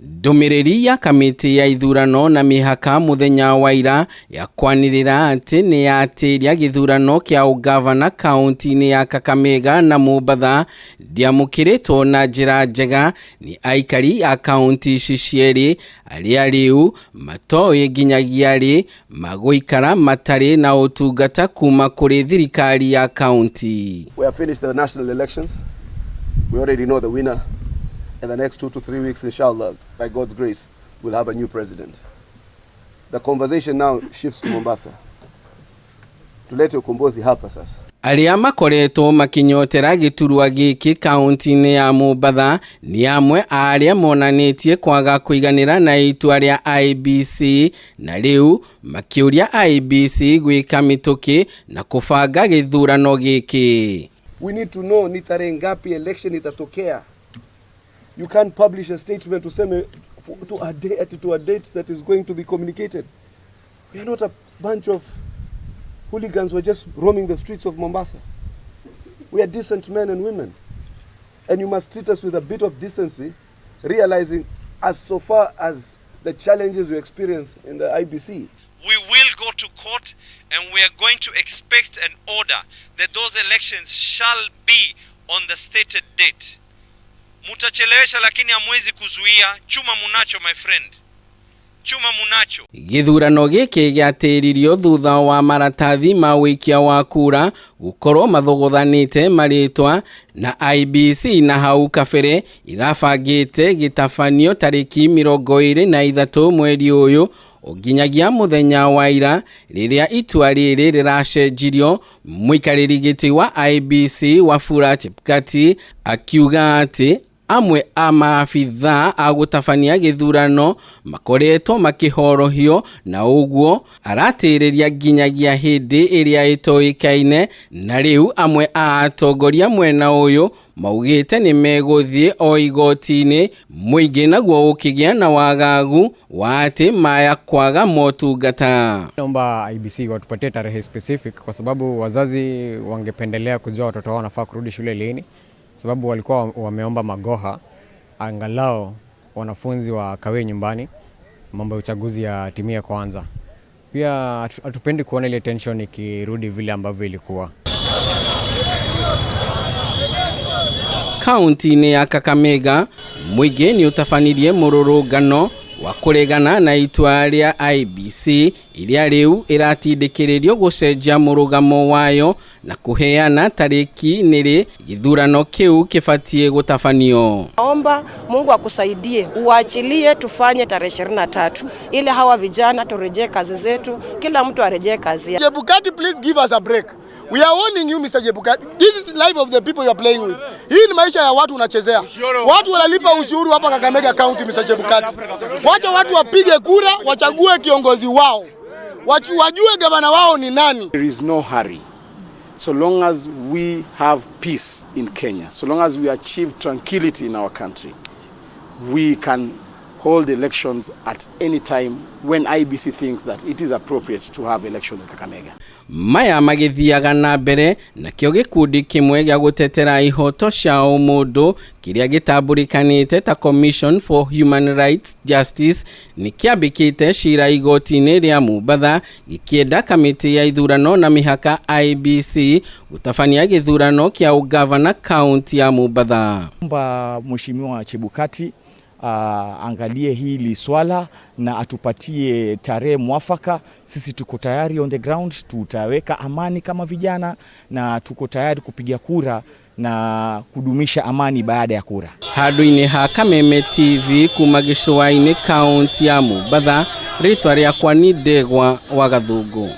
Ndũmĩrĩri ya kamĩtĩ ya ithurano na mĩhaka mũthenya wa ira ya kwanĩrĩra atĩ nĩ yatĩria gĩthurano kĩa ũgavana kaunti-inĩ ya Kakamega na Mombatha ndĩamũkĩrĩtwo na njĩra njega nĩ aikari a kaunti ici cierĩ arĩa rĩu matoĩ nginyagia rĩ magũikara matarĩ na ũtungata kuma kũrĩ thirikari ya kaunti. We have finished the national elections. We already know the winner. In the next 2 to 3 weeks, inshallah, by God's grace, we'll have a new president. The conversation now shifts to Mombasa. Tulete ukombozi hapa sasa. Arĩa makoretwo makinyotera gĩturwa gĩkĩ kaunti-inĩ ya Mombatha nĩ amwe a arĩa monanĩtie kwaga kũiganĩra na itua rĩa IEBC na rĩu makĩũria IEBC gwĩka mĩtũkĩ na kũbanga gĩthurano gĩkĩ. We need to know ni tarehe ngapi election itatokea. You can't publish a statement useme to a date that is going to be communicated. We are not a bunch of hooligans who are just roaming the streets of Mombasa. We are decent men and women. And you must treat us with a bit of decency, realizing as so far as the challenges we experience in the IEBC. We will go to court and we are going to expect an order that those elections shall be on the stated date. Mutachelewesha lakini hamwezi kuzuia. Chuma munacho, my friend. Chuma munacho. Gĩthurano gĩkĩ gĩatĩririo thutha wa maratathi ma ũikia wa kura gũkorwo mathogothanĩte marĩtwa na IEBC na hau kabere irabangĩte gĩtabanio tarĩki 23 mweri ũyũ nginyagia mũthenya wa ira rĩrĩa itua rĩrĩ rĩracenjirio. Mũikarĩri gĩtĩ wa IEBC Wafula Chebukati akiuga atĩ amwe a maabithaa a gũtabania gĩthurano makoretwo makĩhorohio na ũguo aratĩrĩria nginyagia hĩndĩ ĩrĩa ĩtoĩkaine. Na rĩu amwe a atongoria mwena ũyũ maugĩte nĩ megũthiĩ o igoti-inĩ, mũingĩ naguo ũkĩgĩa na wagagu wa atĩ maya kwaga motungata. Naomba IEBC watupatie tarehe specific kwa sababu wazazi wangependelea kujua watoto wao wanafaa kurudi shule lini, sababu walikuwa wameomba magoha angalau wanafunzi wakawe nyumbani, mambo ya uchaguzi yatimie kwanza. Pia hatupendi kuona ile tension ikirudi vile ambavyo ilikuwa. Kaunti-inĩ ya Kakamega mũingĩ nĩ ũtabanirie mũrũrũngano wa kũregana na itua rĩa IEBC iria rĩu ĩratindĩkĩrĩrio gũcenjia mũrũgamo wayo na kũheana tarĩki nĩrĩ gĩthurano kĩu kĩbatiĩ gũtabanio. Naomba Mungu akusaidie, uachilie tufanye tarehe 23 ili hawa vijana turejee kazi zetu, kila mtu arejee kazi yake. Chebukati, please give us a break. We are warning you, Mr. Chebukati. This is life of the people you are playing with. Hii ni maisha ya watu unachezea. Watu wanalipa ushuru hapa Kakamega County, Mr. Chebukati. Wacha watu wapige kura, wachague kiongozi wao. Wajue gavana wao ni nani. There is no hurry. So long as we have peace in Kenya, so long as we achieve tranquility in our country, we can hold elections at any time when IEBC thinks that it is appropriate to have elections in Kakamega. Maya magĩthiaga na mbere nakĩo gĩkundi kĩmwe gĩa gũtetera ihoto cia ũmũndũ kĩrĩa gĩtambũrĩkanĩte ta Commission for Human Rights Justice nĩ kĩambĩkĩte cira igoti-inĩ rĩa Mombatha gĩkĩenda kamĩtĩ ya ithurano na mĩhaka IEBC gũtabania gĩthurano kĩa ũgavana kaunti ya Mombatha. Omba Mheshimiwa Chebukati angalie hili swala na atupatie tarehe mwafaka. Sisi tuko tayari on the ground, tutaweka amani kama vijana na tuko tayari kupiga kura na kudumisha amani baada ya kura. Handũ-inĩ ha Kameme TV kuma gĩcũa-inĩ kaunti ya Mombatha, rĩtwa rĩakwa nĩ Ndegwa wa Gathũngũ.